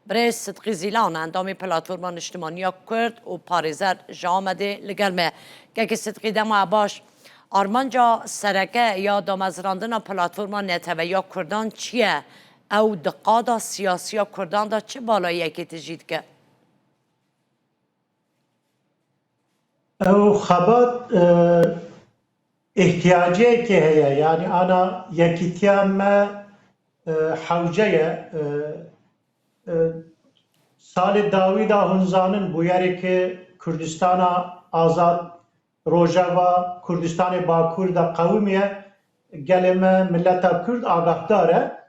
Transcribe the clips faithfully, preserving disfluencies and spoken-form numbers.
Birêz Sidqî Zîlan, endamê Platforma Niştimaniya Kurd û parêzer ji Amedê li gel me. Kekê Sidqî, dema baş. Armanca sereke ya damezrandina Platforma Neteweya Kurdan çi ye? Ew di qada siyasiya Kurdan de çi balayiyekê tijî dike? Ew xebat, e, ihtiyaciyekê heye, yanî ana yekîtiya me, e, hewce ye. E, e, salê dawî de hûn zanin bûyerê ke Kurdistana Azad, Rojava, Kurdistanê Bakur de qewimiye, gelê me, mileta Kurd agahdar e.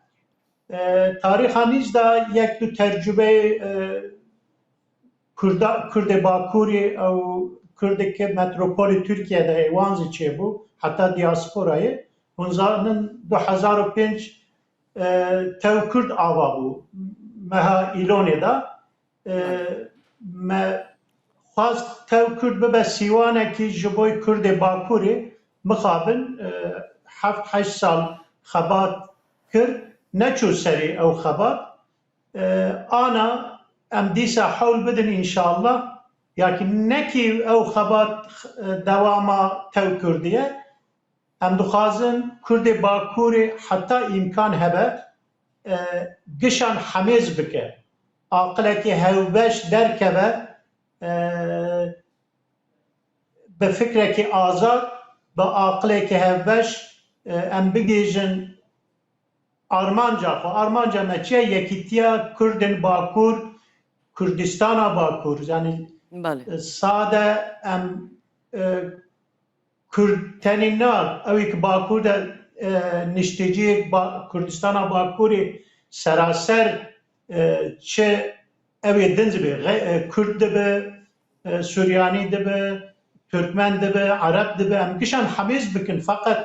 E, tarîxa nîz de yek du tercumeyê, e, Kurda, Kurdê Bakurî ew Kurdê ke metropolê Tirkiye de heye, wan zî çêbû, heta diasporayê. Hûn zanin du hezar û pênc, e, tew Kurd ava bû, meha Îlonê de. E, me xwest tew Kurd bibe sîwanekî ji bo Kurdê Bakurê. Mixabin, e, heft heşt sal xebat kir, neçû serî ew xebat. E, ana em dîsa hewl bidin înşallah, ya ki nekî ew xebat, e, dewama tew Kurdî ye. Em dixwazin Kurdê Bakurê heta îmkan hebe, e, gişan hemêz bike. Aqilekî hevbeş derkeve, e, bi fikrekî azad, bi aqilekî hevbeş, e, em bigihîjin armanca xwe. Armanca me çi ye? Yekîtiya Kurdên Bakur, Kurdistana Bakur. Yanî, Belê. e, sade em, e, Kurd tenê na, ew ê ki Bakur de, e, nişteciyê ba-, Kurdistana Bakurê seraser, e, çi ew ê din dibe, xe-, e, Kurd dibe, e, Suryanî dibe, Türkmen dibe, Ereb dibe, em gişan hemêz bikin. Feqet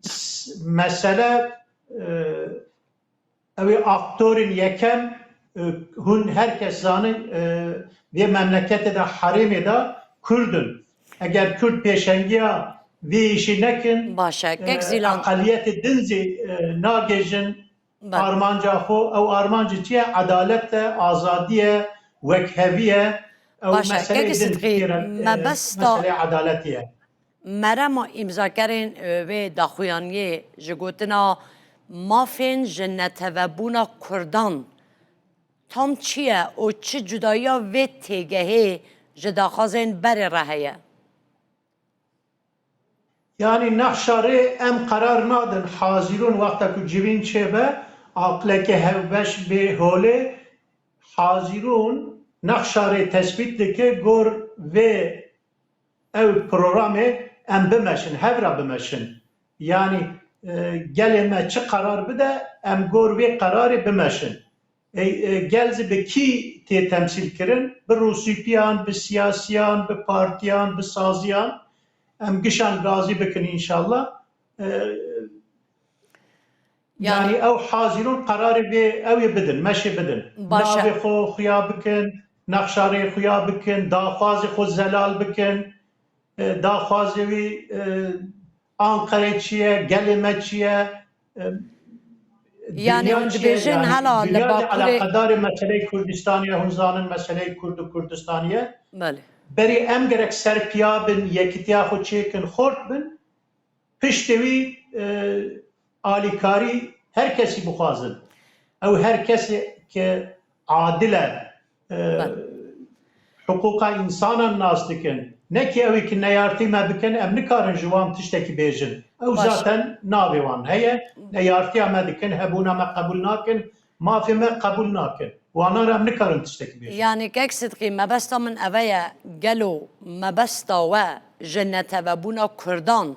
s-, mesele, e, ew ê aktorên yekem, e, hûn her kes zanin, e, vê memleketê de, herêmê de Kurd in. Eger Kurd pêşengiya vê îşî nekin, Baş e, kek e, Zîlan. Eqeliyetê din zî, e, nagêjin Belê. armanca xwe. Ew armancê çi ye? Edalet e, azadî ye, wekhevî ye. Ew Baş e, meseleyê kek din Sidqî, têre, e, mebesta meseleyê edaletî ye. Merema îmzakerên, e, vê daxuyaniyê ji gotina mafên ji netewebûna Kurdan tam çi ye û çi cudayiya vê têgehê ji daxwazên berê re heye? Yanî nexşa rê em qerar nadin, hazîrûn wexta ku civîn çêbe, aqileke hevbeş bê holê, hazîrûn nexşa rê tespît dike, gor vê ew programê em bimeşin, hev re bimeşin. Yanî, e, gelê me çi qerar bide, em gor vê qerarê bimeşin. E, e, gel zî bi kî tê temsîl kirin? Bi rûsîpiyan, bi siyasiyan, bi partiyan, bi saziyan. Em gişan razî bikin înşallah. E, Yanî Yanî ew hazîrûn qerarê vê ew ê bidin, meşê bidin. Baş e. Navê xwe xuya bikin, nexşarê xuya bikin, daxwazê xwe zelal bikin. E, daxwazê wî, e, Anqerê çi ye, gelê me çi ye, e, Yanî dinya hûn çi ye? dibêjin Yanî hela li dinya jî Bakurê eleqedarê meseleyê Kurdistanê ye, hûn zanin meseleyê Kurd û Kurdistanê ye. Belê. Berî em gerek serpiya bin, yekitiya xwe çêkin, xort bin. Piştê wî, e, alîkarî her kesî bixwazin. Ew her kesê ke adil e, e, Belê. hiqûqa însanan nas dikin. Ne ki ew ê ki neyartî me bikin, em nikarin ji wan tiştekî bêjin. Ew Baş. zaten navê wan heye, neyartiya me dikin, hebûna me qebûl nakin, mafê me qebûl nakin. Wana re em nikarin tiştekî bêjin. Yanî kek Sidqî, mebesta min eve ye, gelo mebesta we ji netewebûna Kurdan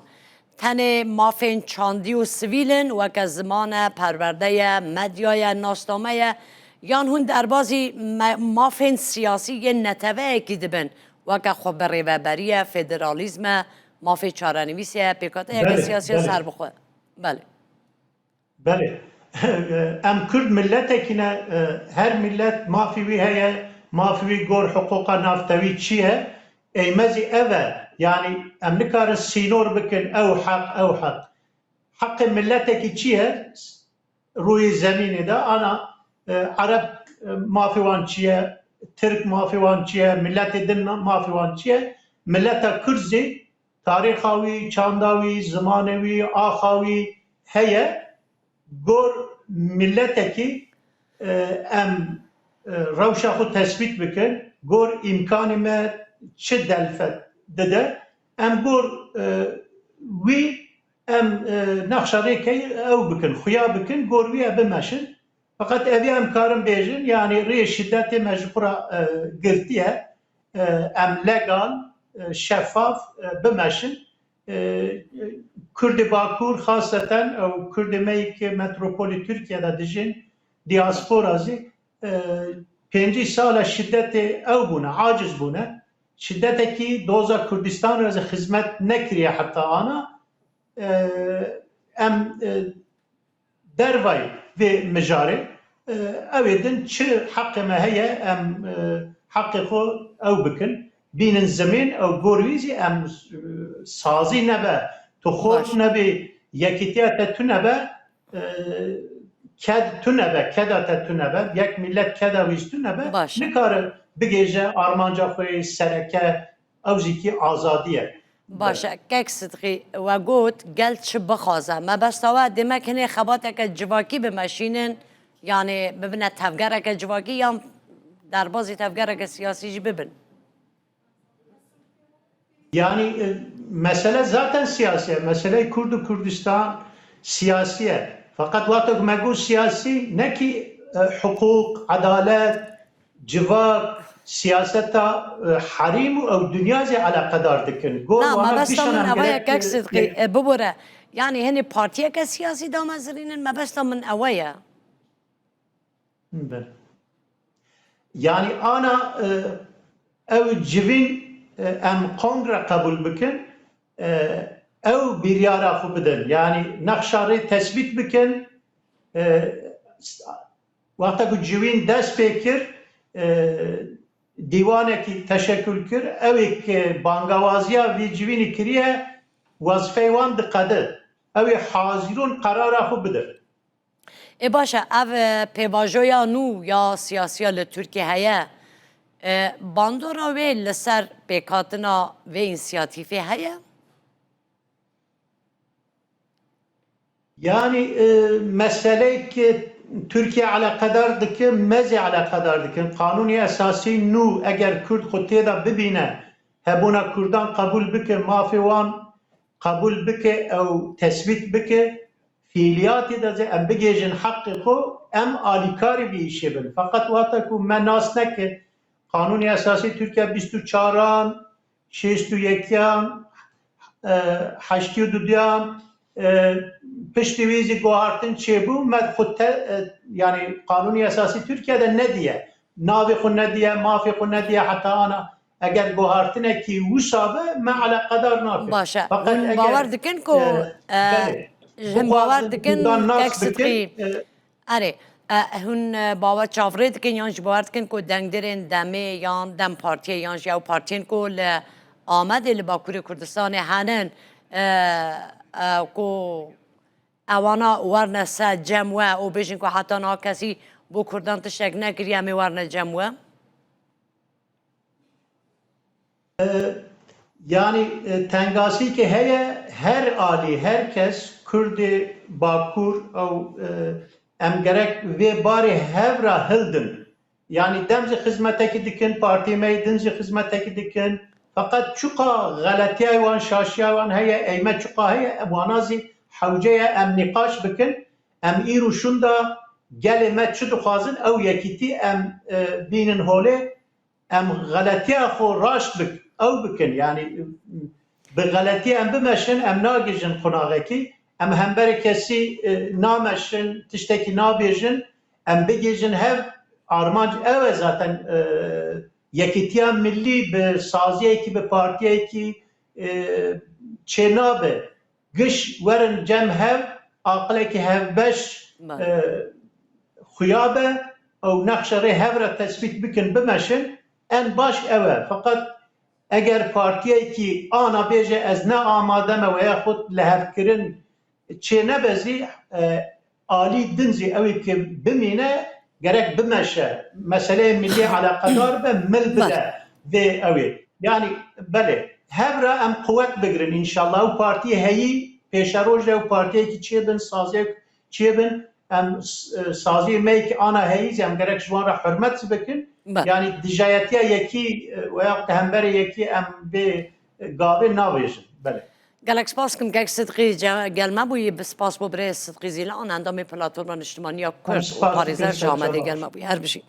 tenê mafên çandî û sivîl in, weke ziman e, perwerde ye, medya ye, nasname ye, yan hûn derbazî me-, mafên siyasî yên neteweyekî dibin, weke xwebirêveberiye, federalîzme, mafê çarenivîsê ye, pêkhateyeke Belê, siyasî ye belê. serbixwe? Belê. Belê. Em Kurd miletekî ne, e, her milet mafî wî heye, mafî wî gor hiqûqa navtewî çi ye? Ey me zî ev e. Yanî em nikarin sînor bikin, ew heq, ew heq. Heqê miletekî çi ye? Rûyê zemînê de ana, e, Ereb, e, mafê wan çi ye, Tirk mafê wan çi ye, miletê din mafê wan çi ye. Mileta Kurd jî tarîxa wî, çanda wî, zimanê wî, axa wî heye. Gor miletekî, e, em, e, rewşa xwe tesbît bikin, gor îmkanê me çi delfet dide, em gor, e, wî em, e, nexşa rêkeyî ew bikin, xuya bikin, gor wî e bimeşin. Feqet evî em karin bêjin, yanî rê şidetê me ji xwe re, e, girtiye. E, em legal, e, şefaf, e, bimeşin. E, Kurdê Bakur xaseten ew Kurdê me yê ke metropolê Tirkiye de dijîn, diaspora jî, e, pêncî sal e şidetê ew bûne, aciz bûne. Şidetekî doza Kurdistanê re jî xizmet nekiriye heta ana. E, em, e, dervayî vê mijarê, e, ew ê din çi heqê me heye, em, e, heqê xwe ew bikin, bînin zimên, ew gor wî jî em, e, sazî nebe, tu xort Baş. nebî, yekîtiya te tune be, e, ked tune be, keda te tune be, yek milet keda wî jî tune be, Baş e. nikare bigêje armanca xwe yê sereke, ew jî kî azadî ye. Baş e, kek Sidqî, we got, gel çi bixwaze? Mebesta we demek hinê xebateke civakî bimeşînin, yanî bibine tevgereke civakî yan derbazî tevgereke siyasî jî bibin? Yanî, e, mesele zaten siyasî ye. Meseleyê Kurd û Kurdistan siyasî ye. Feqet wexta ku me got siyasî, ne kî, e, hiqûq, edalet, civak, siyaseta, e, herîm û ew dinya jî eleqedar dikin. Got Na, wana mebesta dîsan min em ewe ye, gerek, kek e, Sidqî, e, e, bibore. Yanî hinê partiyeke siyasî damezirînin, mebesta min ewe ye. Be. Yanî ana, e, ew civîn, e, em kongre qebûl bikin, e, ew biryara xwe bidin. Yanî nexşa rê tesbît bikin, e, Wexta ku civîn dest pê kir, e, dîwanekî teşekil kir, ew ê ke bangewaziya vî civînî kiriye, wezîfeyê wan diqede. Ew ê hazîr ûn qerara xwe bide. Ê baş e, ev, e, pêvajoya nû ya siyasiya li Tirkiye heye, e, bandora wê li ser pêkhatina vê însiyatîfê heye? Yanî, e, meseleyê ke Tirkiye eleqedar dike, me zî eleqedar dikin. Qanûnê esasî nû eger Kurd xwe tê de bibîne, hebûna Kurdan qebûl bike, mafê wan qebûl bike, ew tesbît bike, fiîliyatê de zî em bigihêjin heqê xwe, em alîkarî vî îşê bin. Feqet wexta ku me nas neke, Qanûnê Esasî Tirkiye bîst û çaran, şêst û yekan, e, heştê û duduyan, e, piştî wî zî guhartin çêbû, me xwe te, e, yanî Qanûnê Esasî Tirkiye de nediye. Navê xwe nediye, mafê xwe nediye heta ana. Eger guhartinekî wisa be, me eleqedar nake. Baş e. Feqet Hûn eger, bawer dikin ku, e, e, belê, hûn bawer bixwazin dikin, Kurdan nas kek bikin, Sidqî? e, Erê, e, hûn, e, bawer çavrê dikin yan jî bawer dikin ku dengdirên demê yan DEM Partiyê yan jî ew partiyên ku li Amedê li Bakurê Kurdistanê henin, e, e, ku ewana werne ser cem we û bêjin ku heta niha kesî bo Kurdan tiştek nekiriye, em ê werne cem we? E, yanî, e, tengasîkê heye, her alî, her kes, Kurdê Bakur, ew, e, em gerek vê barê hev re hildin. Yanî dem jî xizmetekî dikin, partiyê me yê din jî xizmetekî dikin. Feqet çiqa xeletiyayê wan, şaşiyayê wan heye, ey me çiqa heye, wana zî hewce ye em nîqaş bikin. Em îro şûnda gelê me çi dixwazin, ew yekîtî em, e, bînin holê. Em xeletiya xwe raşt bik-, ew bikin, yanî bi xeletiyê em bimeşin, em nagihîjin qonaxekî, em hemberê kesî, e, nameşin, tiştekî nabêjin, em bigihîjin hev, armanc ew e zaten, e, yekîtiya millî bi saziyekî, bi partiyekî, e, çênabe. Giş werin cem hev, aqilekî hevbeş, Belê. e, xuya be, ew nexşe rê hev re tesbît bikin, bimeşin, en baş ew e. Feqet eger partiyekî ana bêje, ez ne amade me, we ya xwe lihevkirin çê nebe zî, e, alî din zî ew ê ki bimîne, gerek bimeşe, meseleyê milî eleqedar be, mil bide vê ew ê. Yani belê, hev re em quwet bigirin înşallah. Ew partiyê heyî pêşeroj de ew partiyekî çêbin, saziyek çêbin, em s-, e, saziyê me yekî ana heyî zî em gerek ji wan re hurmet zî bikin. Be. Yani dijayetiya yekî, e, weya hemberê yekî em bê, e, gavê navêjin. Belê. Gelek spas kim kek Sidqî ce-, gel me bûyî, bi spas bo birê Sidqî Zîlan, endamê Platforma Niştimanî ya Kurd û parêzer ji Amedê gel me bûyî. Her bijî.